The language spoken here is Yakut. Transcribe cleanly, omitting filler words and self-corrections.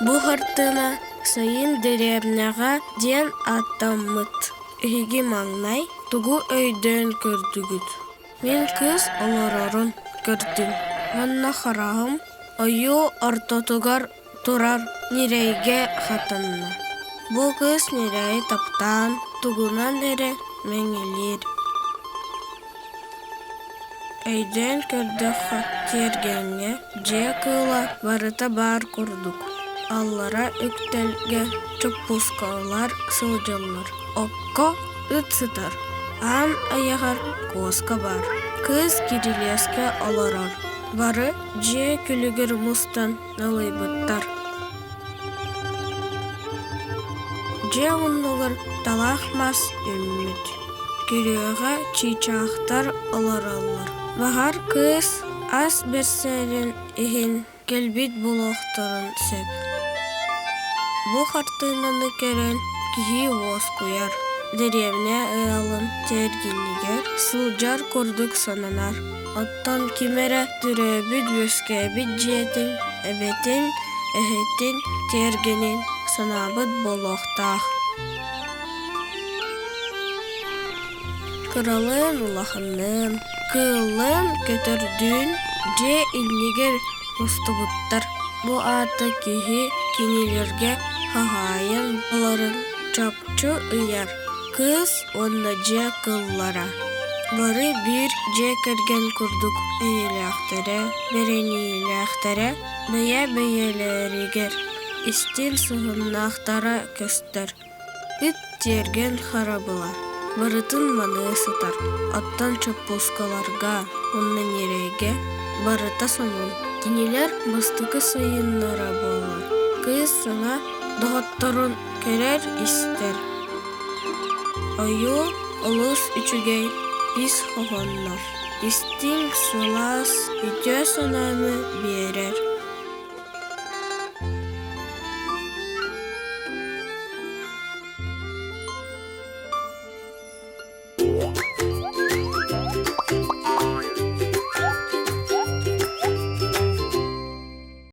Бу хартыына сайын дэриэбинэҕэ диэн ааттаммыт. Эһиги маҥнай тугу өйдөөн көрдүгүт? Мин кыыс олорорун көрдүм уонна хараҕым ойуу ортотугар турар ньирэйгэ хатанна. Бу кыыс ньирэйи таптаан тугунан эрэ мэҥилиир. Өйдөөн көрдөххө, тиэргэҥҥэ дьиэ кыыла барыта баар курдук, аллара үктэлгэ чоппуускалар сылдьаллар, окко ыт сытар, аан айаҕар куоска баар, кыыс кирилиэскэ олорор, бары дьиэ күлүгэр мустан налыйбыттар. Дьиэ муннугар талах мас үүммүт, күрүөҕэ чыычаахтар олороллор. Баҕар кыыс ас бэрсэрин иһин кэлбит буолуохтарын сөп. Бу хартыынаны көрөн киһи уоскуйар, дэриэбинэ ыалын тиэргэнигэр сылдьар курдук сананар. Оттон ким эрэ төрөөбүт-үөскээбит дьиэтин, эбэтин, эһэтин тиэргэнин санаабыт буолуохтаах. Кыралыын улаханныын, кыыллыын көтөрдүүн дьиэ иннигэр мустубуттар. Бу аата киһи кинилэргэ хаһаайын буоларын чопчу ыйар. Кыыс уонна дьиэ кыыллара бары биир дьиэ кэргэн курдук эйэлээхтэрэ, бэриниилээхтэрэ, бэйэ-бэйэлэригэр истиҥ сыһыаннаахтара көстөр. Ыт тиэргэн харабыла барытын маныы сытар, оттон чоппуускаларга уонна ньирэйгэ барыта сонун. Кинилэр бастакы сайыннара буолар. Кыыс саҥа доҕотторун көрөр-истэр. Ойуу олус үчүгэй ис хоһооннор, истиҥ, сылаас, үтүө санааны биэрэр.